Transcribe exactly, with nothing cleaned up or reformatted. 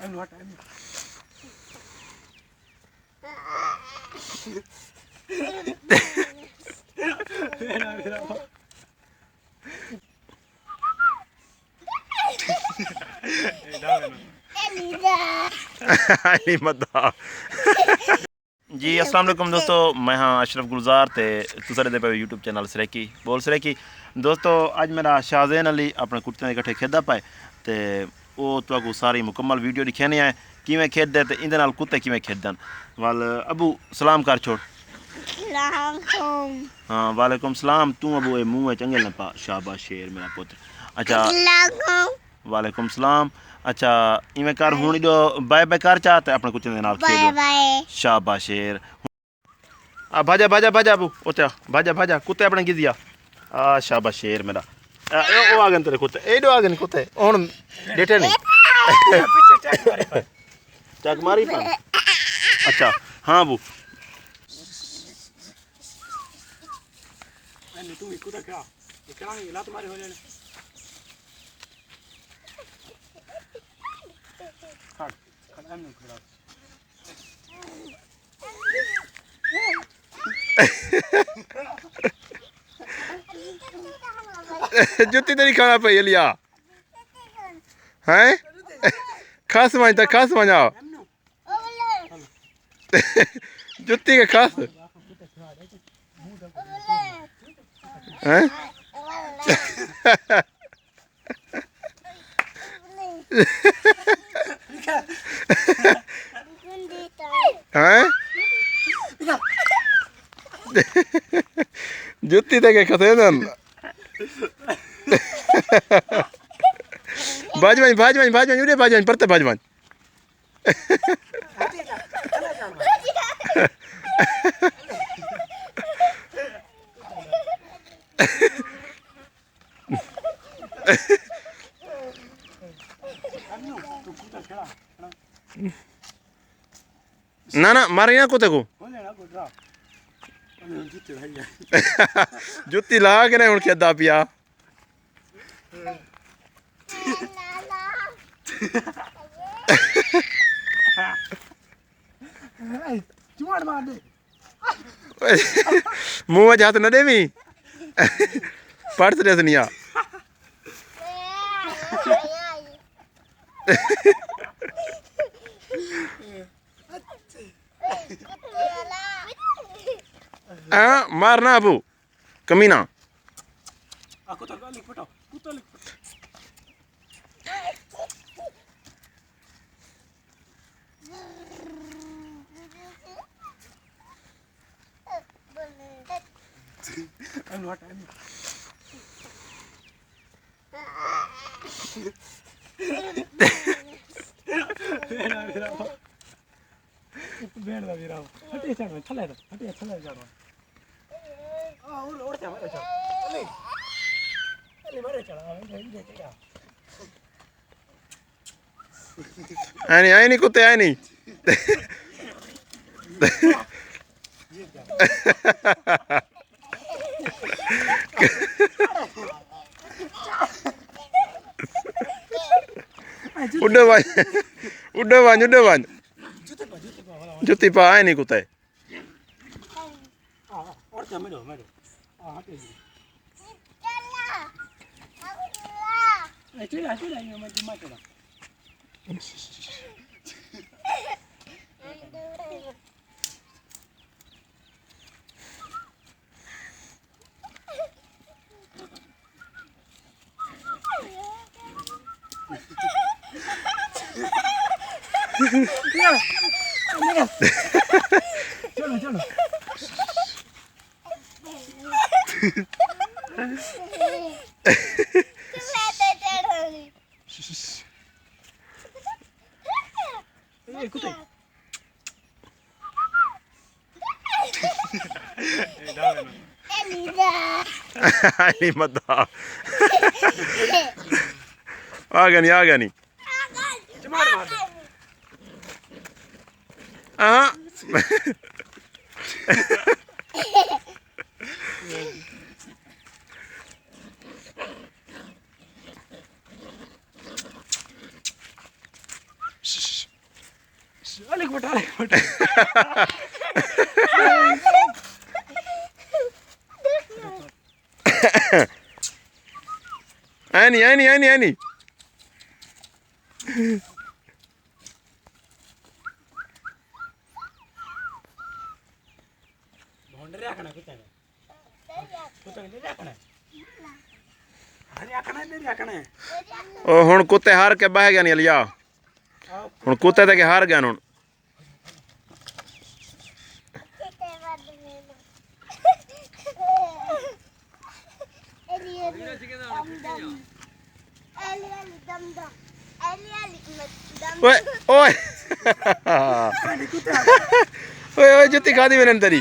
اینوں ہٹ، اینوں۔ علی مداح۔ جی، السلام علیکم دوستو، میں ہاں اشرف گلزار تے تساں ݙیہدے پئے یوٹیوب چینل سرائیکی بول سرائیکی۔ دوستو، اڄ میݙا شاہ زین علی اپݨے کتیاں دے کٹھے کھیݙدا پئے تے او تہاکوں ساری مکمل ویڈیو ݙکھیندے ہیں، کیویں کھیݙدے تے ایندے نال کتے کیویں کھیݙدن۔ ول ابو، سلام کر چھوڑ۔ السلام علیکم۔ ہاں، وعلیکم السلام۔ توں ابو اے منہ وچ انگل نہ پا، شاباش شیر میرا پتر۔ اچھا۔ السلام علیکم۔ وعلیکم السلام۔ اچھا، ایویں کر، ہݨ ایݙو بائے بائے کر چا تے اپݨے کتیاں دے نال کھیݙ۔ Bye bye. شاباش شیر۔ آ، بھاجا، بھاجا، بھاجا ابو، اتھے آ، بھاجا، بھاجا، کتے اپݨے گھدی آ۔ آ، شاباش شیر میرا۔ آ، اے، او آ ڳئے تیݙے کتے، ایݙو آ ڳئے کتے، ہݨ ݙٹھے نہیں۔ چک ماری پن۔ اچھا، ہاں ابو۔ جتی تیݙی کھانا پئی الیا۔ ہیں؟ کھس ونڄ تے کھس ونڄ آ۔ جتی کے کھس۔ ہیں؟ ہیں؟ جتی تے کے کھسے دن۔ بھڄ ونڄ، بھڄ ونڄ، بھڄ ونڄ، اُݙے بھڄ ونڄ، پرتے بھڄ ونڄ۔ نہ، نہ، مارے نہ کتے کوں۔ جتی لا کے نہ ہݨ کھیݙدا پیا۔ چماڑ مار دے۔ منہ وچ ہتھ نہ ݙیویں۔ پڑس ݙیس نیا۔ ہاں، مارنا ابو۔ کمینہ۔ آ، کتا لکھ پٹا، کتا لکھ پٹا۔ اینوں ہٹا، اینوں۔ بھیݨ دا ویرا۔ ہٹے چڑھ، تھلے دا، ہٹے تھلے چڑھ۔ آ، اور، اور کیا مارے چڑھ۔ علی۔ علی مارے چڑھ، آ، ادھر، ادھر چڑھ۔ آئے نہیں، آئے نہیں کتے، آئے نہیں۔ اُݙے ونڄ، اُݙے ونڄ، اُݙے ونڄ۔ جتی پا، آئے نہیں کتے۔ چلو، چلو۔ اے کتے۔ علی مداح۔ آ ڳئے نی، آ ڳئے نی۔ ہاں۔ الک بٹا، الک بٹا۔ اینی، اینی، اینی، اینی۔ او ہݨ کتے ہار کے ٻہہ ڳئے نی الیا۔ ہݨ کتے تے کے ہار ڳئے ہݨ۔ اوئے، اوئے۔ اوئے، اوئے، جتی کھادی میرے اندر ہی۔